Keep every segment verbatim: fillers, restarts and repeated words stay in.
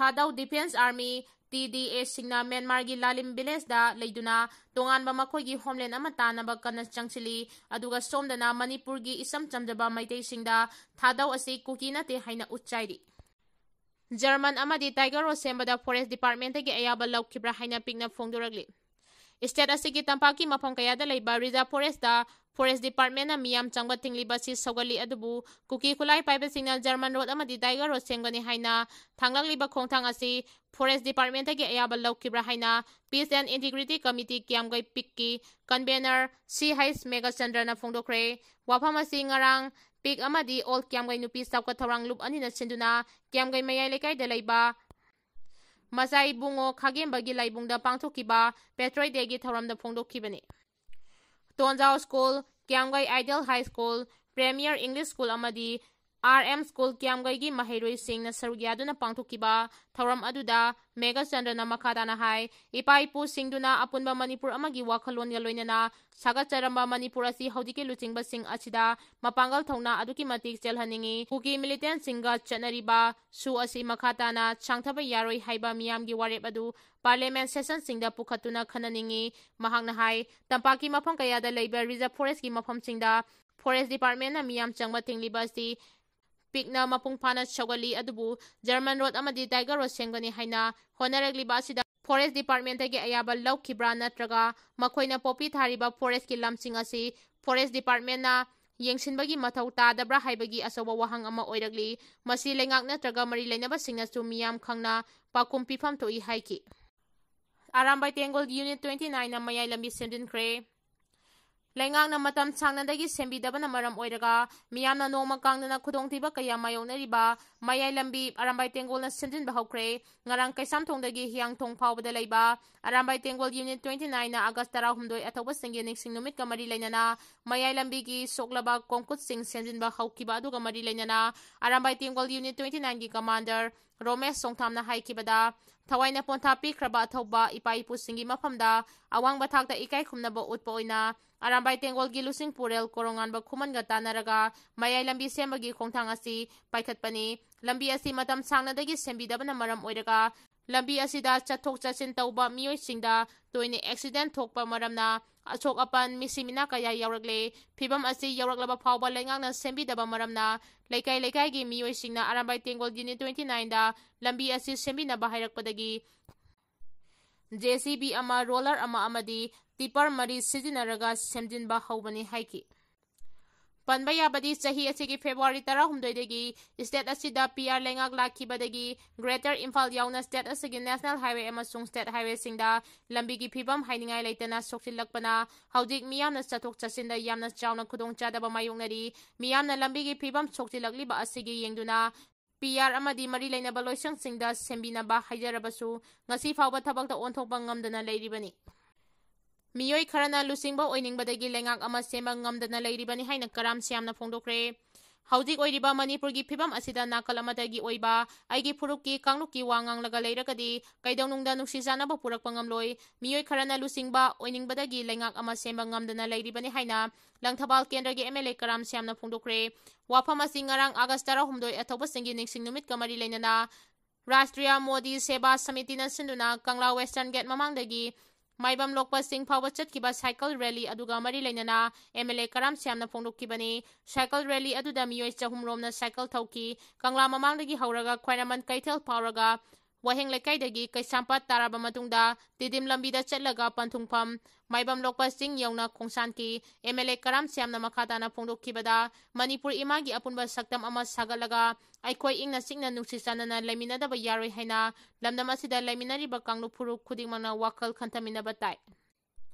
Thadou Defence Army, T D A ꯁꯤꯡꯅ ꯃ꯭ꯌꯥꯟꯃꯥꯔꯒꯤ ꯂꯥꯂꯤꯝ village ꯗ ꯂꯩꯗꯨꯅ ꯇꯣꯉꯥꯟꯕ ꯃꯈꯣꯏꯒꯤ homeland ꯑꯃ ꯇꯥꯟꯅꯕ ꯀꯟꯅ ꯆꯪꯁꯤꯜꯂꯤ꯫ ꯑꯗꯨꯒ ꯁꯣꯝꯗꯅ ꯃꯅꯤꯄꯨꯔꯒꯤ ꯏꯆꯝ ꯆꯝꯖꯕ ꯃꯩꯇꯩꯁꯤꯡꯗ ꯊꯥꯗꯧ ꯑꯁꯤ ꯀꯨꯀꯤ ꯅꯠꯇꯦ ꯍꯥꯏꯅ ꯎꯠꯆꯥꯏꯔꯤ꯫ ꯖꯔꯃꯟ ꯑꯃꯗꯤ Tiger Road ꯁꯦꯝꯕꯗ Forest Department ꯇꯒꯤ ꯑꯌꯥꯕ ꯂꯧꯈꯤꯕ꯭ꯔꯥ ꯍꯥꯏꯅ ꯄꯤꯛꯅ ꯐꯣꯡꯗꯣꯔꯛꯂꯤ꯫ State ꯑꯁꯤꯒꯤ ꯇꯝꯄꯥꯛꯀꯤ ꯃꯐꯝ ꯀꯌꯥꯗ ꯂꯩꯕ reserve forest ꯇ Forest Department ꯅ ꯃꯤꯌꯥꯝ ꯆꯪꯕ ꯊꯤꯡꯂꯤꯕ ꯑꯁꯤ ꯁꯧꯒꯠꯂꯤ, ꯑꯗꯨꯕꯨ ꯀꯨꯀꯤ ꯈꯨꯠꯂꯥꯏ ꯄꯥꯏꯕꯁꯤꯡꯅ ꯖꯔꯃꯟ road ꯑꯃꯗꯤ Tiger Road ꯁꯦꯝꯒꯅꯤ ꯍꯥꯏꯅ ꯊꯥꯡꯂꯛꯂꯤꯕ ꯈꯣꯡꯊꯥꯡ ꯑꯁꯤ Forest Department ꯇꯒꯤ ꯑꯌꯥꯕ ꯂꯧꯈꯤꯕ꯭ꯔꯥ ꯍꯥꯏꯅ Peace and Integrity Committee ꯀꯤꯌꯥꯝꯒꯩ ꯄꯤꯛꯀꯤ convener C H ꯃꯦꯘꯆꯟꯗ꯭ꯔꯅ ꯐꯣꯡꯗꯣꯛꯈ꯭ꯔꯦ꯫ ꯋꯥꯐꯝ ꯑꯁꯤ ꯉꯔꯥꯡ ꯄꯤꯛ ꯑꯃꯗꯤ All ꯀꯤꯌꯥꯝꯒꯩ ꯅꯨꯄꯤ ꯆꯥꯎꯈꯠ ꯊꯧꯔꯥꯡ ꯂꯨꯞ ꯑꯅꯤꯅ ꯁꯤꯟꯗꯨꯅ ꯀꯤꯌꯥꯝꯒꯩ ꯃꯌꯥꯏ ꯂꯩꯀꯥꯏꯗ ꯂꯩꯕ ꯃꯆꯥ ꯏꯕꯨꯡꯉꯣ ꯈꯥꯒꯦꯝꯕꯒꯤ ꯂꯥꯏꯕꯨꯡꯗ ꯄꯥꯡꯊꯣꯛꯈꯤꯕ Patriot Day ꯒꯤ ꯊꯧꯔꯝꯗ ꯐꯣꯡꯗꯣꯛꯈꯤꯕꯅꯤ꯫ ꯇꯣꯟꯖꯥꯎ School, ꯀꯤꯌꯥꯝꯒꯩ Ideal High School, Premier English School ꯑꯃꯗꯤ R M School ꯀꯤꯌꯥꯝꯒꯩꯒꯤ ꯃꯍꯩꯔꯣꯏꯁꯤꯡꯅ ꯁꯔꯨꯛ ꯌꯥꯗꯨꯅ ꯄꯥꯡꯊꯣꯛꯈꯤꯕ ꯊꯧꯔꯝ ꯑꯗꯨꯗ ꯃꯦꯘꯆꯟꯗ꯭ꯔꯅ ꯃꯈꯥ ꯇꯥꯅ ꯍꯥꯏ, ꯏꯄꯥ ꯏꯄꯨꯁꯤꯡꯗꯨꯅ ꯑꯄꯨꯟꯕ ꯃꯅꯤꯄꯨꯔ ꯑꯃꯒꯤ ꯋꯥꯈꯜꯂꯣꯟꯒ ꯂꯣꯏꯅꯅ ꯁꯥꯒꯠꯆꯔꯝꯕ ꯃꯅꯤꯄꯨꯔ ꯑꯁꯤ ꯍꯧꯖꯤꯛꯀꯤ ꯂꯨꯆꯤꯡꯕꯁꯤꯡ ꯑꯁꯤꯗ ꯃꯄꯥꯡꯒꯜ ꯊꯧꯅꯥ ꯑꯗꯨꯛꯀꯤ ꯃꯇꯤꯛ ꯆꯦꯜꯍꯟꯅꯤꯡꯏ꯫ ꯀꯨꯀꯤ militant ꯁꯤꯡꯒ ꯆꯠꯅꯔꯤꯕ ꯁꯨ ꯑꯁꯤ ꯃꯈꯥ ꯇꯥꯅ ꯁꯥꯡꯊꯕ ꯌꯥꯔꯣꯏ ꯍꯥꯏꯕ ꯃꯤꯌꯥꯝꯒꯤ ꯋꯥꯔꯦꯞ ꯑꯗꯨ Parliament session ꯁꯤꯡꯗ ꯄꯨꯈꯠꯇꯨꯅ ꯈꯟꯅꯅꯤꯡꯏ꯫ ꯃꯍꯥꯛꯅ ꯍꯥꯏ, ꯇꯝꯄꯥꯛꯀꯤ ꯃꯐꯝ ꯀꯌꯥꯗ ꯂꯩꯕ reserve forest ꯀꯤ ꯃꯐꯝꯁꯤꯡꯗ Forest Department ꯅ ꯃꯤꯌꯥꯝ ꯆꯪꯕ ꯊꯤꯡꯂꯤꯕ ꯑꯁꯤ ꯄꯤꯛꯅ ꯃꯄꯨꯡ ꯐꯥꯅ ꯁꯧꯒꯠꯂꯤ, ꯑꯗꯨꯕꯨ ꯖꯔꯃꯟ road ꯑꯃꯗꯤ Tiger Road ꯁꯦꯝꯒꯅꯤ ꯍꯥꯏꯅ ꯍꯣꯠꯅꯔꯛꯂꯤꯕ ꯑꯁꯤꯗ Forest Department ꯇꯒꯤ ꯑꯌꯥꯕ ꯂꯧꯈꯤꯕ꯭ꯔꯥ ꯅꯠꯇ꯭ꯔꯒ ꯃꯈꯣꯏꯅ ꯄꯣꯄꯤ ꯊꯥꯔꯤꯕ forest ꯀꯤ ꯂꯝꯁꯤꯡ ꯑꯁꯤ Forest Department ꯅ ꯌꯦꯡꯁꯤꯟꯕꯒꯤ ꯃꯊꯧ ꯇꯥꯗꯕ꯭ꯔꯥ ꯍꯥꯏꯕꯒꯤ ꯑꯆꯧꯕ ꯋꯥꯍꯪ ꯑꯃ ꯑꯣꯏꯔꯛꯂꯤ꯫ ꯃꯁꯤ ꯂꯩꯉꯥꯛ ꯅꯠꯇ꯭ꯔꯒ ꯃꯔꯤ ꯂꯩꯅꯕꯁꯤꯡꯅꯁꯨ ꯃꯤꯌꯥꯝ ꯈꯪꯅ ꯄꯥꯎꯈꯨꯝ ꯄꯤꯐꯝ ꯊꯣꯛꯏ ꯍꯥꯏꯈꯤ꯫ ꯑꯔꯥꯝꯕꯥꯏ ꯇꯦꯡꯒꯣꯜ Unit twenty nine ꯅ ꯃꯌꯥꯏ ꯂꯝꯕꯤ ꯁꯦꯝꯖꯤꯟꯈ꯭ꯔꯦ꯫ ꯂꯩꯉꯥꯛꯅ ꯃꯇꯝ ꯁꯥꯡꯅꯗꯒꯤ ꯁꯦꯝꯕꯤꯗꯕꯅ ꯃꯔꯝ ꯑꯣꯏꯔꯒ ꯃꯤꯌꯥꯝꯅ ꯅꯣꯡꯃ ꯀꯥꯡꯗꯅ ꯈꯨꯗꯣꯡꯊꯤꯕ ꯀꯌꯥ ꯃꯥꯌꯣꯛꯅꯔꯤꯕ ꯃꯌꯥꯏ ꯂꯝꯕꯤ ꯑꯔꯥꯝꯕꯥꯏ ꯇꯦꯡꯒꯣꯜꯅ ꯁꯦꯝꯖꯤꯟꯕ ꯍꯧꯈ꯭ꯔꯦ꯫ ꯉꯔꯥꯡ ꯀꯩꯁꯥꯝꯊꯣꯡꯗꯒꯤ ꯍꯤꯌꯥꯡꯊꯣꯡ ꯐꯥꯎꯕꯗ ꯂꯩꯕ ꯑꯔꯥꯝꯕꯥꯏ ꯇꯦꯡꯒꯣꯜ Unit twenty nine ꯅ August ꯇꯔꯥꯍꯨꯝꯗꯣꯏ ꯑꯊꯧꯕꯁꯤꯡꯒꯤ ꯅꯤꯡꯁꯤꯡ ꯅꯨꯃꯤꯠꯀ ꯃꯔꯤ ꯂꯩꯅꯅ ꯃꯌꯥꯏ ꯂꯝꯕꯤꯒꯤ ꯁꯣꯛꯂꯕ ꯀꯣꯡꯀꯨꯠꯁꯤꯡ ꯁꯦꯝꯖꯤꯟꯕ ꯍꯧꯈꯤꯕ ꯑꯗꯨꯒ ꯃꯔꯤ ꯂꯩꯅꯅ ꯑꯔꯥꯝꯕꯥꯏ ꯇꯦꯡꯒꯣꯜ Unit twenty nine ꯒꯤ commander ꯔꯣꯃꯦꯁ ꯆꯣꯡꯊꯥꯝꯅ ꯍꯥꯏꯈꯤꯕꯗ, ꯊꯋꯥꯏꯅ ꯄꯣꯟꯊꯥ ꯄꯤꯈ꯭ꯔꯕ ꯑꯊꯧꯕ ꯏꯄꯥ ꯏꯄꯨꯁꯤꯡꯒꯤ ꯃꯐꯝꯗ ꯑꯋꯥꯡꯕ ꯊꯥꯛꯇ ꯏꯀꯥꯏ ꯈꯨꯝꯅꯕ ꯎꯠꯄ ꯑꯣꯏꯅ ꯑꯔꯥꯝꯕꯥꯏ ꯇꯦꯡꯒꯣꯜꯒꯤ ꯂꯨꯆꯤꯡꯄꯨꯔꯦꯜ ꯀꯣꯔꯣꯉꯥꯟꯕ ꯈꯨꯃꯟꯒ ꯇꯥꯟꯅꯔꯒ ꯃꯌꯥꯏ ꯂꯝꯕꯤ ꯁꯦꯝꯕꯒꯤ ꯈꯣꯡꯊꯥꯡ ꯑꯁꯤ ꯄꯥꯏꯈꯠꯄꯅꯤ꯫ ꯂꯝꯕꯤ ꯑꯁꯤ ꯃꯇꯝ ꯁꯥꯡꯅꯗꯒꯤ ꯁꯦꯝꯕꯤꯗꯕꯅ ꯃꯔꯝ ꯑꯣꯏꯔꯒ ꯂꯝꯕꯤ ꯑꯁꯤꯗ ꯆꯠꯊꯣꯛ ꯆꯠꯁꯤꯟ ꯇꯧꯕ ꯃꯤꯑꯣꯏꯁꯤꯡꯗ ꯇꯣꯏꯅ ꯑꯦꯛꯁꯤꯗꯦꯟ ꯊꯣꯛꯄ ꯃꯔꯝꯅ ꯑꯁꯣꯛ ꯑꯄꯟ, ꯃꯤꯁꯤ ꯃꯤꯅꯥ ꯀꯌꯥ ꯌꯥꯎꯔꯛꯂꯦ꯫ ꯐꯤꯕꯝ ꯑꯁꯤ ꯌꯧꯔꯛꯂꯕ ꯐꯥꯎꯕ ꯂꯩꯉꯥꯛꯅ ꯁꯦꯝꯕꯤꯗꯕ ꯃꯔꯝꯅ ꯂꯩꯀꯥꯏ ꯂꯩꯀꯥꯏꯒꯤ ꯃꯤꯑꯣꯏꯁꯤꯡꯅ ꯑꯔꯥꯝꯕꯥꯏ ꯇꯦꯡꯒꯣꯜ ꯌꯨꯅꯤꯠ ꯇ꯭ꯋꯦꯟꯇꯤ ꯅꯥꯏꯟꯗ ꯂꯝꯕꯤ ꯑꯁꯤ ꯁꯦꯝꯕꯤꯅꯕ ꯍꯥꯏꯔꯛꯄꯗꯒꯤ ꯖꯦ ꯁꯤ ꯕꯤ ꯑꯃ, ꯔꯣꯂꯔ ꯑꯃ ꯑꯃꯗꯤ ꯇꯤꯄꯔ ꯃꯔꯤ ꯁꯤꯖꯤꯟꯅꯔꯒ ꯁꯦꯝꯖꯤꯟꯕ ꯍꯧꯕꯅꯤ ꯍꯥꯏꯈꯤ꯫ ꯄꯟꯕ ꯌꯥꯕꯗꯤ, ꯆꯍꯤ ꯑꯁꯤꯒꯤ ꯐꯦꯕ꯭ꯔꯨꯋꯥꯔꯤ ꯇꯔꯥꯍꯨꯝꯗꯣꯏꯗꯒꯤ ꯁ꯭ꯇꯦꯠ ꯑꯁꯤꯗ ꯄꯤ ꯑꯥꯔ ꯂꯩꯉꯥꯛ ꯂꯥꯛꯈꯤꯕꯗꯒꯤ ꯒ꯭ꯔꯦꯇꯔ ꯏꯝꯐꯥꯜ ꯌꯥꯎꯅ ꯁ꯭ꯇꯦꯠ ꯑꯁꯤꯒꯤ ꯅꯦꯁꯅꯦꯜ ꯍꯥꯏꯋꯦ ꯑꯃꯁꯨꯡ ꯁ꯭ꯇꯦꯠ ꯍꯥꯏꯋꯦꯁꯤꯡꯗ ꯂꯝꯕꯤꯒꯤ ꯐꯤꯕꯝ ꯍꯥꯏꯅꯤꯡꯉꯥꯏ ꯂꯩꯇꯅ ꯁꯣꯛꯆꯤꯜꯂꯛꯄꯅ ꯍꯧꯖꯤꯛ ꯃꯤꯌꯥꯝꯅ ꯆꯠꯊꯣꯛ ꯆꯠꯁꯤꯟꯗ ꯌꯥꯝꯅ ꯆꯥꯎꯅ ꯈꯨꯗꯣꯡꯆꯥꯗꯕ ꯃꯥꯌꯣꯛꯅꯔꯤ꯫ ꯃꯤꯌꯥꯝꯅ ꯂꯝꯕꯤꯒꯤ ꯐꯤꯕꯝ ꯁꯣꯛꯆꯤꯜꯂꯛꯂꯤꯕ ꯑꯁꯤꯒꯤ ꯌꯦꯡꯗꯨꯅ ꯄꯤ ꯑꯥꯔ ꯑꯃꯗꯤ ꯃꯔꯤ ꯂꯩꯅꯕ ꯂꯣꯏꯁꯪꯁꯤꯡꯗ ꯁꯦꯝꯕꯤꯅꯕ ꯍꯥꯏꯖꯔꯕꯁꯨ ꯉꯁꯤ ꯐꯥꯎꯕ ꯊꯕꯛꯇ ꯑꯣꯟꯊꯣꯛꯄ ꯉꯝꯗꯅ ꯂꯩꯔꯤꯕꯅꯤ꯫ ꯃꯤꯑꯣꯏ ꯈꯔꯅ ꯂꯨꯆꯤꯡꯕ ꯑꯣꯏꯅꯤꯡꯕꯗꯒꯤ ꯂꯩꯉꯥꯛ ꯑꯃ ꯁꯦꯝꯕ ꯉꯝꯗꯅ ꯂꯩꯔꯤꯕꯅꯤ ꯍꯥꯏꯅ ꯀꯔꯥꯝ ꯁ꯭ꯌꯥꯝꯅ ꯐꯣꯡꯗꯣꯛꯈ꯭ꯔꯦ꯫ ꯍꯧꯖꯤꯛ ꯑꯣꯏꯔꯤꯕ ꯃꯅꯤꯄꯨꯔꯒꯤ ꯐꯤꯕꯝ ꯑꯁꯤꯗ ꯅꯥꯀꯜ ꯑꯃꯗꯒꯤ ꯑꯣꯏꯕ ꯑꯩꯒꯤ ꯐꯨꯔꯨꯞꯀꯤ ꯀꯥꯡꯂꯨꯞꯀꯤ ꯋꯥ ꯉꯥꯡꯂꯒ ꯂꯩꯔꯒꯗꯤ ꯀꯩꯗꯧꯅꯨꯡꯗ ꯅꯨꯡꯁꯤ ꯆꯥꯟꯅꯕ ꯄꯨꯔꯛꯄ ꯉꯝꯂꯣꯏ꯫ ꯃꯤꯑꯣꯏ ꯈꯔꯅ ꯂꯨꯆꯤꯡꯕ ꯑꯣꯏꯅꯤꯡꯕꯗꯒꯤ ꯂꯩꯉꯥꯛ ꯑꯃ ꯁꯦꯝꯕ ꯉꯝꯗꯅ ꯂꯩꯔꯤꯕꯅꯤ ꯍꯥꯏꯅ ꯂꯪꯊꯕꯥꯜ ꯀꯦꯟꯗ꯭ꯔꯒꯤ ꯑꯦꯝ ꯑꯦꯜ ꯑꯦ ꯀꯔꯥꯝ ꯁ꯭ꯌꯥꯝꯅ ꯐꯣꯡꯗꯣꯛꯈ꯭ꯔꯦ꯫ ꯋꯥꯐꯝ ꯑꯁꯤ ꯉꯔꯥꯡ ꯑꯥꯒꯁ ꯇꯔꯥꯍꯨꯝꯗꯣꯏ ꯑꯊꯧꯕꯁꯤꯡꯒꯤ ꯅꯤꯡꯁꯤꯡ ꯅꯨꯃꯤꯠꯀ ꯃꯔꯤ ꯂꯩꯅꯅ ꯔꯥꯁꯇ꯭ꯔꯤꯌꯥ ꯃꯣꯗꯤ ꯁꯦꯕꯥ ꯁꯃꯤꯇꯤꯅ ꯁꯤꯟꯗꯨꯅ ꯀꯪꯂꯥ ꯋꯦꯁꯇꯔꯟ ꯒꯦꯠ ꯃꯃꯥꯡꯗꯒꯤ ꯃꯥꯏꯕꯝ ꯂꯣꯛꯄ ꯆꯤꯡ ꯐꯥꯎꯕ ꯆꯠꯈꯤꯕ ꯁꯥꯏꯀꯜ ꯔꯦꯂꯤ ꯑꯗꯨꯒ ꯃꯔꯤ ꯂꯩꯅꯅ ꯑꯦꯝ ꯑꯦꯜ ꯑꯦ ꯀꯔꯥꯝ ꯁ꯭ꯌꯥꯝꯅ ꯐꯣꯡꯗꯣꯛꯈꯤꯕꯅꯤ꯫ ꯁꯥꯏꯀꯜ ꯔꯦꯂꯤ ꯑꯗꯨꯗ ꯃꯤꯑꯣꯏ ꯆꯍꯨꯝ ꯔꯣꯝꯅ ꯁꯥꯏꯀꯜ ꯊꯧꯈꯤ꯫ ꯀꯪꯂꯥ ꯃꯃꯥꯡꯗꯒꯤ ꯍꯧꯔꯒ ꯈ꯭ꯋꯥꯏꯔꯝꯕꯟ ꯀꯩꯊꯦꯜ ꯐꯥꯎꯔꯒ ꯋꯥꯍꯦꯡ ꯂꯩꯀꯥꯏꯗꯒꯤ ꯀꯩꯁꯥꯝꯄꯥꯠ ꯇꯥꯔꯕ ꯃꯇꯨꯡꯗ ꯇꯤꯗꯤꯝ ꯂꯝꯕꯤꯗ ꯆꯠꯂꯒ ꯄꯟꯊꯨꯡꯐꯝ ꯃꯥꯏꯕꯝ ꯂꯣꯛꯄ ꯆꯤꯡ ꯌꯧꯅ ꯈꯣꯡꯁꯥꯟꯈꯤ꯫ ꯑꯦꯝ ꯑꯦꯜ ꯑꯦ ꯀꯔꯥꯝ ꯁ꯭ꯌꯥꯝꯅ ꯃꯈꯥ ꯇꯥꯅ ꯐꯣꯡꯗꯣꯛꯈꯤꯕꯗ, ꯃꯅꯤꯄꯨꯔ ꯏꯃꯥꯒꯤ ꯑꯄꯨꯟꯕ ꯁꯛꯇꯝ ꯑꯃ ꯁꯥꯒꯠꯂꯒ ꯑꯩꯈꯣꯏ ꯏꯪꯅ ꯆꯤꯛꯅ ꯅꯨꯡꯁꯤ ꯆꯥꯟꯅꯅ ꯂꯩꯃꯤꯟꯅꯗꯕ ꯌꯥꯔꯣꯏ ꯍꯥꯏꯅ ꯂꯝꯗꯝ ꯑꯁꯤꯗ ꯂꯩꯃꯤꯟꯅꯔꯤꯕ ꯀꯥꯡꯂꯨꯞ ꯐꯨꯔꯨꯞ ꯈꯨꯗꯤꯡꯃꯛꯅ ꯋꯥꯈꯜ ꯈꯟꯊꯃꯤꯟꯅꯕ ꯇꯥꯏ꯫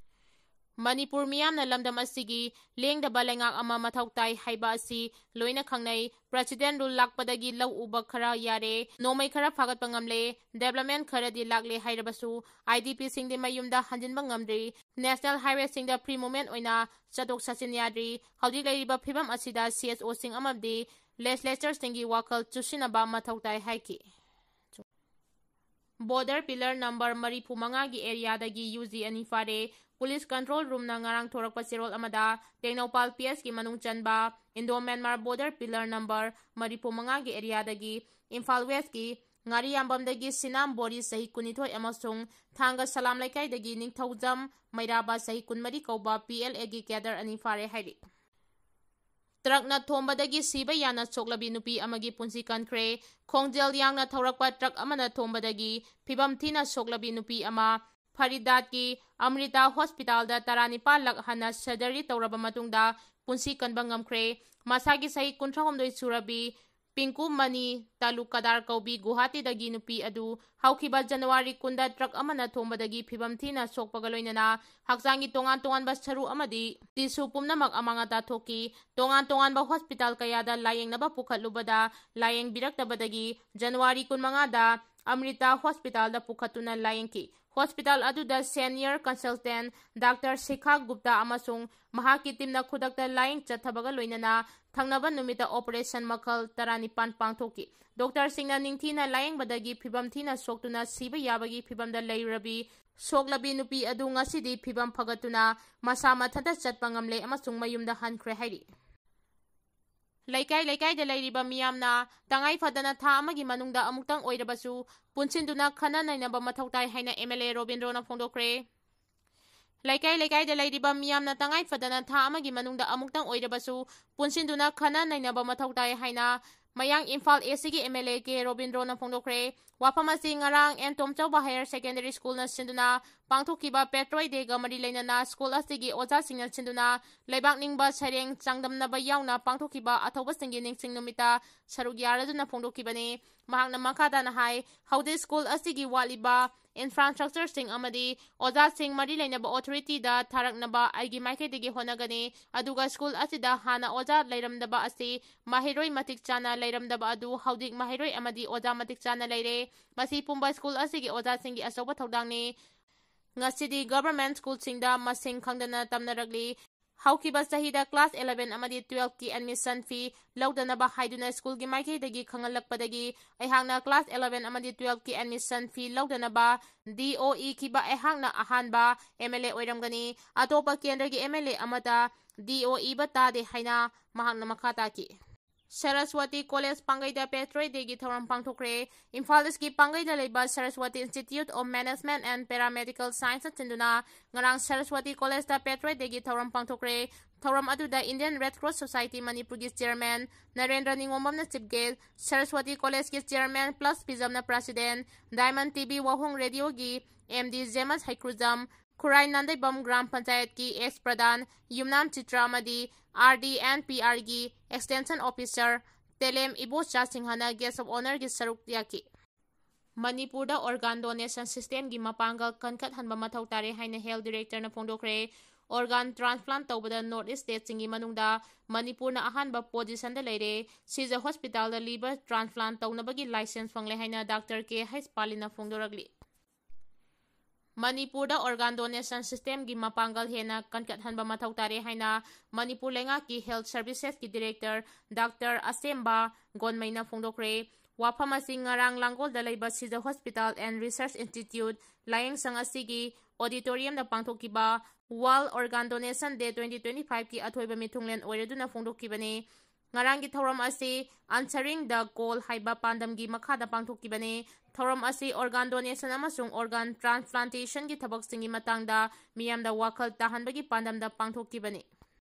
ꯃꯅꯤꯄꯨꯔ ꯃꯤꯌꯥꯝꯅ ꯂꯝꯗꯝ ꯑꯁꯤꯒꯤ ꯂꯦꯡꯗꯕ ꯂꯩꯉꯥꯛ ꯑꯃ ꯃꯊꯧ ꯇꯥꯏ ꯍꯥꯏꯕ ꯑꯁꯤ ꯂꯣꯏꯅ ꯈꯪꯅꯩ꯫ ꯄ꯭ꯔꯦꯁꯤꯗꯦꯟ ꯔꯨꯜ ꯂꯥꯛꯄꯗꯒꯤ ꯂꯧ ꯎꯕ ꯈꯔ ꯌꯥꯔꯦ, ꯅꯣꯡꯃꯩ ꯈꯔ ꯐꯥꯒꯠꯄ ꯉꯝꯂꯦ, ꯗꯦꯕꯂꯞꯃꯦꯟ ꯈꯔꯗꯤ ꯂꯥꯛꯂꯦ ꯍꯥꯏꯔꯕꯁꯨ ꯑꯥꯏ ꯗꯤ ꯄꯤꯁꯤꯡꯗꯤ ꯃꯌꯨꯝꯗ ꯍꯟꯖꯤꯟꯕ ꯉꯝꯗ꯭ꯔꯤ꯫ ꯅꯦꯁꯅꯦꯜ ꯍꯥꯏꯋꯦꯁꯤꯡꯗ ꯐ꯭ꯔꯤ ꯃꯨꯚꯃꯦꯟ ꯑꯣꯏꯅ ꯆꯠꯊꯣꯛ ꯆꯠꯁꯤꯟ ꯌꯥꯗ꯭ꯔꯤ꯫ ꯍꯧꯖꯤꯛ ꯂꯩꯔꯤꯕ ꯐꯤꯕꯝ ꯑꯁꯤꯗ ꯁꯤ ꯑꯦꯁ ꯑꯣꯁꯤꯡ ꯑꯃꯗꯤ ꯂꯦꯖꯤꯁꯂꯦꯆꯔꯁꯤꯡꯒꯤ ꯋꯥꯈꯜ ꯆꯨꯁꯤꯟꯅꯕ ꯃꯊꯧ ꯇꯥꯏ ꯍꯥꯏꯈꯤ꯫ border pillar number ꯃꯔꯤꯐꯨ ꯃꯉꯥꯒꯤ areaꯗꯒꯤ UG ꯑꯅꯤ ꯐꯥꯔꯦ꯫ Police control roomꯅ ꯉꯔꯥꯡ ꯊꯣꯔꯛꯄ ꯆꯦꯔꯣꯜ ꯑꯃꯗ ꯇꯦꯡꯅꯧꯄꯥꯜ PSꯀꯤ ꯃꯅꯨꯡ ꯆꯟꯕ Indo Myanmar border pillar number ꯃꯔꯤꯐꯨ ꯃꯉꯥꯒꯤ areaꯗꯒꯤ ꯏꯝꯐꯥꯜ Westꯀꯤ ꯉꯥꯔꯤꯌꯥꯝꯕꯝꯗꯒꯤ ꯁꯤꯅꯥꯝ ꯕꯣꯔꯤ ꯆꯍꯤ ꯀꯨꯟꯅꯤꯊꯣꯏ ꯑꯃꯁꯨꯡ ꯊꯥꯡꯒ ꯁꯂꯥꯝ ꯂꯩꯀꯥꯏꯗꯒꯤ ꯅꯤꯡꯊꯧꯖꯝ ꯃꯩꯔꯥꯕ ꯆꯍꯤ ꯀꯨꯟꯃꯔꯤ ꯀꯧꯕ PLAꯒꯤ cadre ꯑꯅꯤ ꯐꯥꯔꯦ ꯍꯥꯏꯔꯤ꯫ ꯇ꯭ꯔꯛꯅ ꯊꯣꯝꯕꯗꯒꯤ ꯁꯤꯕ ꯌꯥꯅ ꯁꯣꯛꯂꯕꯤ ꯅꯨꯄꯤ ꯑꯃꯒꯤ ꯄꯨꯟꯁꯤ ꯀꯟꯈ꯭ꯔꯦ꯫ ꯈꯣꯡꯖꯦꯜ ꯌꯥꯡꯅ ꯊꯧꯔꯛꯄ ꯇ꯭ꯔꯛ ꯑꯃꯅ ꯊꯣꯝꯕꯗꯒꯤ ꯐꯤꯕꯝ ꯊꯤꯅ ꯁꯣꯛꯂꯕꯤ ꯅꯨꯄꯤ ꯑꯃ ꯐꯔꯤꯗꯥꯠꯀꯤ ꯑꯃ꯭ꯔꯤꯇꯥ ꯍꯣꯁꯄꯤꯇꯥꯜꯗ ꯇꯔꯥꯅꯤꯄꯥꯜ ꯂꯛ ꯍꯟꯅ surgery ꯇꯧꯔꯕ ꯃꯇꯨꯡꯗ ꯄꯨꯟꯁꯤ ꯀꯟꯕ ꯉꯝꯈ꯭ꯔꯦ꯫ ꯃꯁꯥꯒꯤ ꯆꯍꯤ ꯀꯨꯟꯊ꯭ꯔꯥꯍꯨꯝꯗꯣꯏ ꯁꯨꯔꯕꯤ ꯄꯤꯡꯀꯨ ꯃꯅꯤ ꯇꯥꯂꯨꯀꯗꯥꯔ ꯀꯧꯕꯤ ꯒꯨꯋꯥꯍꯥꯇꯤꯗꯒꯤ ꯅꯨꯄꯤ ꯑꯗꯨ ꯍꯧꯈꯤꯕ ꯖꯅꯋꯥꯔꯤ ꯀꯨꯟꯗ ꯇ꯭ꯔꯛ ꯑꯃꯅ ꯊꯣꯝꯕꯗꯒꯤ ꯐꯤꯕꯝ ꯊꯤꯅ ꯁꯣꯛꯄꯒ ꯂꯣꯏꯅꯅ ꯍꯛꯆꯥꯡꯒꯤ ꯇꯣꯉꯥꯟ ꯇꯣꯉꯥꯟꯕ ꯁꯔꯨ ꯑꯃꯗꯤ tissue ꯄꯨꯝꯅꯃꯛ ꯑꯃꯥꯡ ꯑꯇꯥ ꯊꯣꯛꯈꯤ꯫ ꯇꯣꯉꯥꯟ ꯇꯣꯉꯥꯟꯕ ꯍꯣꯁꯄꯤꯇꯥꯜ ꯀꯌꯥꯗ ꯂꯥꯌꯦꯡꯅꯕ ꯄꯨꯈꯠꯂꯨꯕꯗ ꯂꯥꯌꯦꯡꯕꯤꯔꯛꯇꯕꯗꯒꯤ ꯖꯅꯋꯥꯔꯤ ꯀꯨꯟꯃꯉꯥꯗ ꯑꯃ꯭ꯔꯤꯇꯥ ꯍꯣꯁꯄꯤꯇꯥꯜꯗ ꯄꯨꯈꯠꯇꯨꯅ ꯂꯥꯌꯦꯡꯈꯤ꯫ ꯍꯣꯁꯄꯤꯇꯥꯜ ꯑꯗꯨꯗ senior consultant ꯗꯥꯛꯇꯔ ꯁꯤꯈꯥ ꯒꯨꯞꯇꯥ ꯑꯃꯁꯨꯡ ꯃꯍꯥꯛꯀꯤ ꯇꯤꯝꯅ ꯈꯨꯗꯛꯇ ꯂꯥꯌꯦꯡ ꯆꯠꯊꯕꯒ ꯂꯣꯏꯅꯅ ꯊꯪꯅꯕ ꯅꯨꯃꯤꯠꯇ operation ꯃꯈꯜ ꯇꯔꯥꯅꯤꯄꯥꯟ ꯄꯥꯡꯊꯣꯛꯈꯤ꯫ ꯗꯣꯛꯇꯔꯁꯤꯡꯅ ꯅꯤꯡꯊꯤꯅ ꯂꯥꯌꯦꯡꯕꯗꯒꯤ ꯐꯤꯕꯝ ꯊꯤꯅ ꯁꯣꯛꯇꯨꯅ ꯁꯤꯕ ꯌꯥꯕꯒꯤ ꯐꯤꯕꯝꯗ ꯂꯩꯔꯨꯔꯕꯤ ꯁꯣꯛꯂꯕꯤ ꯅꯨꯄꯤ ꯑꯗꯨ ꯉꯁꯤꯗꯤ ꯐꯤꯕꯝ ꯐꯒꯠꯇꯨꯅ ꯃꯁꯥ ꯃꯊꯟꯇ ꯆꯠꯄ ꯉꯝꯂꯦ ꯑꯃꯁꯨꯡ ꯃꯌꯨꯝꯗ ꯍꯟꯈ꯭ꯔꯦ ꯍꯥꯏꯔꯤ꯫ ꯂꯩꯀꯥꯏ ꯂꯩꯀꯥꯏꯗ ꯂꯩꯔꯤꯕ ꯃꯤꯌꯥꯝꯅ ꯇꯉꯥꯏ ꯐꯗꯅ ꯊꯥ ꯑꯃꯒꯤ ꯃꯅꯨꯡꯗ ꯑꯃꯨꯛꯇꯪ ꯑꯣꯏꯔꯕꯁꯨ ꯄꯨꯟꯁꯤꯟꯗꯨꯅ ꯈꯟꯅ ꯅꯩꯅꯕ ꯃꯊꯧ ꯇꯥꯏ ꯍꯥꯏꯅ MLA ꯔꯣꯕꯤꯟꯗ꯭ꯔꯣꯅ ꯐꯣꯡꯗꯣꯛꯈ꯭ꯔꯦ꯫ ꯂꯩꯀꯥꯏ ꯂꯩꯀꯥꯏꯗ ꯂꯩꯔꯤꯕ ꯃꯤꯌꯥꯝꯅ ꯇꯉꯥꯏ ꯐꯗꯅ ꯊꯥ ꯑꯃꯒꯤ ꯃꯅꯨꯡꯗ ꯑꯃꯨꯛꯇꯪ ꯑꯣꯏꯔꯕꯁꯨ ꯄꯨꯟꯁꯤꯟꯗꯨꯅ ꯈꯟꯅ ꯅꯩꯅꯕ ꯃꯊꯧ ꯇꯥꯏ ꯍꯥꯏꯅ ꯃꯌꯥꯡ ꯏꯝꯐꯥꯜ Eastꯀꯤ MLA ꯀꯦ ꯔꯣꯕꯤꯟꯗ꯭ꯔꯣꯅ ꯐꯣꯡꯗꯣꯛꯈ꯭ꯔꯦ꯫ ꯋꯥꯐꯝ ꯑꯁꯤ ꯉꯔꯥꯡ ꯑꯦꯟ ꯇꯣꯝꯆꯧꯕ Higher Secondary Schoolꯅ ꯁꯤꯟꯗꯨꯅ ꯄꯥꯡꯊꯣꯛꯈꯤꯕ Patriots Dayꯒ ꯃꯔꯤ ꯂꯩꯅꯅ school ꯑꯁꯤꯒꯤ ꯑꯣꯖꯥꯁꯤꯡꯅ ꯁꯤꯟꯗꯨꯅ ꯂꯩꯕꯥꯛ ꯅꯤꯡꯕ ꯁꯩꯔꯦꯡ ꯆꯥꯡꯗꯝꯅꯕ ꯌꯥꯎꯅ ꯄꯥꯡꯊꯣꯛꯈꯤꯕ ꯑꯊꯧꯕꯁꯤꯡꯒꯤ ꯅꯤꯡꯁꯤꯡ ꯅꯨꯃꯤꯠꯇ ꯁꯔꯨꯛ ꯌꯥꯔꯗꯨꯅ ꯐꯣꯡꯗꯣꯛꯈꯤꯕꯅꯤ꯫ ꯃꯍꯥꯛꯅ ꯃꯈꯥ ꯇꯥꯅ ꯍꯥꯏ, ꯍꯧꯖꯤꯛ school ꯑꯁꯤꯒꯤ ꯋꯥꯠꯂꯤꯕ infrastructureꯁꯤꯡ ꯑꯃꯗꯤ ꯑꯣꯖꯥꯁꯤꯡ ꯃꯔꯤ ꯂꯩꯅꯕ authorityꯗ ꯊꯥꯔꯛꯅꯕ ꯑꯩꯒꯤ ꯃꯥꯏꯀꯩꯗꯒꯤ ꯍꯣꯠꯅꯒꯅꯤ꯫ ꯑꯗꯨꯒ school ꯑꯁꯤꯗ ꯍꯥꯟꯅ ꯑꯣꯖꯥ ꯂꯩꯔꯝꯗꯕ ꯑꯁꯤ ꯃꯍꯩꯔꯣꯏ ꯃꯇꯤꯛ ꯆꯥꯅ ꯂꯩꯔꯝꯗꯕ ꯑꯗꯨ ꯍꯧꯖꯤꯛ ꯃꯍꯩꯔꯣꯏ ꯑꯃꯗꯤ ꯑꯣꯖꯥ ꯃꯇꯤꯛ ꯆꯥꯅ ꯂꯩꯔꯦ꯫ ꯃꯁꯤ ꯄꯨꯝꯕ school ꯑꯁꯤꯒꯤ ꯑꯣꯖꯥꯁꯤꯡꯒꯤ ꯑꯆꯧꯕ ꯊꯧꯗꯥꯡꯅꯤ꯫ ꯉꯁꯤꯗꯤ government schoolꯁꯤꯡꯗ ꯃꯁꯤꯡ ꯈꯪꯗꯅ ꯇꯝꯅꯔꯛꯂꯤ꯫ ꯍꯧꯈꯤꯕ ꯆꯍꯤꯗ class eleven ꯑꯃꯗꯤ twelve ꯀꯤ admission fee ꯂꯧꯗꯅꯕ ꯍꯥꯏꯗꯨꯅ ꯁ꯭ꯀꯨꯜꯒꯤ ꯃꯥꯏꯀꯩꯗꯒꯤ ꯈꯪꯍꯜꯂꯛꯄꯗꯒꯤ ꯑꯩꯍꯥꯛꯅ class eleven ꯑꯃꯗꯤ twelve ꯀꯤ admission fee ꯂꯧꯗꯅꯕ ꯗꯤ ꯑꯣ ꯏꯈꯤꯕ ꯑꯩꯍꯥꯛꯅ ꯑꯍꯥꯟꯕ ꯑꯦꯝ ꯑꯦꯜ ꯑꯦ ꯑꯣꯏꯔꯝꯒꯅꯤ꯫ ꯑꯇꯣꯞꯄ ꯀꯦꯟꯗ꯭ꯔꯒꯤ ꯑꯦꯝ ꯑꯦꯜ ꯑꯦ ꯑꯃꯠꯇ ꯗꯤ ꯑꯣ ꯏꯕ ꯇꯥꯗꯦ ꯍꯥꯏꯅ ꯃꯍꯥꯛꯅ ꯃꯈꯥ ꯇꯥꯈꯤ꯫ ꯁꯔꯁꯋꯇꯤ ꯀꯣꯂꯦꯖ ꯄꯥꯡꯒꯩꯗ Patriots Day ꯒꯤ ꯊꯧꯔꯝ ꯄꯥꯡꯊꯣꯛꯈ꯭ꯔꯦ꯫ ꯏꯝꯐꯥꯜ ꯏꯁꯀꯤ ꯄꯥꯡꯒꯩꯗ ꯂꯩꯕ Saraswati Institute of Management and Paramedical Science ꯅꯆꯤꯟꯗꯨꯅ ꯉꯔꯥꯡ ꯁꯔꯁꯋꯇꯤ ꯀꯣꯂꯦꯖꯇ Patriots Day ꯒꯤ ꯊꯧꯔꯝ ꯄꯥꯡꯊꯣꯛꯈ꯭ꯔꯦ꯫ ꯊꯧꯔꯝ ꯑꯗꯨꯗ Indian Red Cross Society ꯃꯅꯤꯄꯨꯔꯒꯤ chairman Narendra ꯅꯤꯉꯣꯝꯕꯝꯅ chief guest, Saraswati ꯀꯣꯂꯦꯖꯀꯤ chairman plus ꯄꯤꯖꯝꯅ president, Diamond ꯇꯤ ꯚꯤ ꯋꯥꯍꯣꯡ ꯔꯦꯗꯤꯑꯣꯒꯤ M D James Heikrujam, Khurai Nandeibam gram ꯄꯟꯆꯥꯌꯠꯀꯤ ꯑꯦꯛꯁ ꯄ꯭ꯔꯙꯥꯟ ꯌꯨꯝꯅꯥꯝ ꯆꯤꯇ꯭ꯔꯥ ꯑꯃꯗꯤ ꯑꯥꯔ ꯗꯤ ꯑꯦꯟ ꯄꯤ ꯑꯥꯔꯒꯤ extension officer ꯇꯦꯂꯦꯝ ꯏꯕꯣꯆꯥ ꯁꯤꯡꯍꯅ guest of honour ꯒꯤ ꯁꯔꯨꯛ ꯌꯥꯈꯤ꯫ ꯃꯅꯤꯄꯨꯔꯗ organ donation system ꯒꯤ ꯃꯄꯥꯡꯒꯜ ꯀꯟꯈꯠꯍꯟꯕ ꯃꯊꯧ ꯇꯥꯔꯦ ꯍꯥꯏꯅ health director ꯅ ꯐꯣꯡꯗꯣꯛꯈ꯭ꯔꯦ꯫ Organ transplant ꯇꯧꯕꯗ North East state ꯁꯤꯡꯒꯤ ꯃꯅꯨꯡꯗ ꯃꯅꯤꯄꯨꯔꯅ ꯑꯍꯥꯟꯕ position ꯗ ꯂꯩꯔꯦ꯫ ꯁꯤꯖ hospital ꯗ liver transplant ꯇꯧꯅꯕꯒꯤ license ꯐꯪꯂꯦ ꯍꯥꯏꯅ ꯗꯥꯛꯇꯔ ꯀꯦ ꯍꯩꯁ ꯄꯥꯂꯤꯅ ꯐꯣꯡꯗꯣꯔꯛꯂꯤ꯫ ꯃꯅꯤꯄꯨꯔꯗ organ donation system ꯒꯤ ꯃꯄꯥꯡꯒꯜ ꯍꯦꯟꯅ ꯀꯟꯈꯠꯍꯟꯕ ꯃꯊꯧ ꯇꯥꯔꯦ ꯍꯥꯏꯅ ꯃꯅꯤꯄꯨꯔ ꯂꯩꯉꯥꯛꯀꯤ health services ꯀꯤ director ꯗꯥꯛꯇꯔ ꯑꯁꯦꯝꯕ ꯒꯣꯟꯃꯩꯅ ꯐꯣꯡꯗꯣꯛꯈ꯭ꯔꯦ꯫ ꯋꯥꯐꯝ ꯑꯁꯤ ꯉꯔꯥꯡ ꯂꯥꯡꯒꯣꯜꯗ ꯂꯩꯕ ꯁꯤꯖ Hospital and Research Institute ꯂꯥꯌꯦꯡꯁꯪ ꯑꯁꯤꯒꯤ auditorium ꯗ ꯄꯥꯡꯊꯣꯛꯈꯤꯕ World Organ Donation Day twenty twenty-five ꯀꯤ ꯑꯊꯣꯏꯕ ꯃꯤꯊꯨꯡꯂꯦꯟ ꯑꯣꯏꯔꯗꯨꯅ ꯐꯣꯡꯗꯣꯛꯈꯤꯕꯅꯤ꯫ ꯉꯔꯥꯡꯒꯤ ꯊꯧꯔꯝ ꯑꯁꯤ Answering the Call ꯍꯥꯏꯕ ꯄꯥꯟꯗꯝꯒꯤ ꯃꯈꯥꯗ ꯄꯥꯡꯊꯣꯛꯈꯤꯕꯅꯤ꯫ ꯊꯧꯔꯝ ꯑꯁꯤ organ donation ꯑꯃꯁꯨꯡ organ transplantation ꯒꯤ ꯊꯕꯛꯁꯤꯡꯒꯤ ꯃꯇꯥꯡꯗ ꯃꯤꯌꯥꯝꯗ ꯋꯥꯈꯜ ꯇꯥꯍꯟꯕꯒꯤ ꯄꯥꯟꯗꯝꯗ ꯄꯥꯡꯊꯣꯛꯈꯤꯕꯅꯤ꯫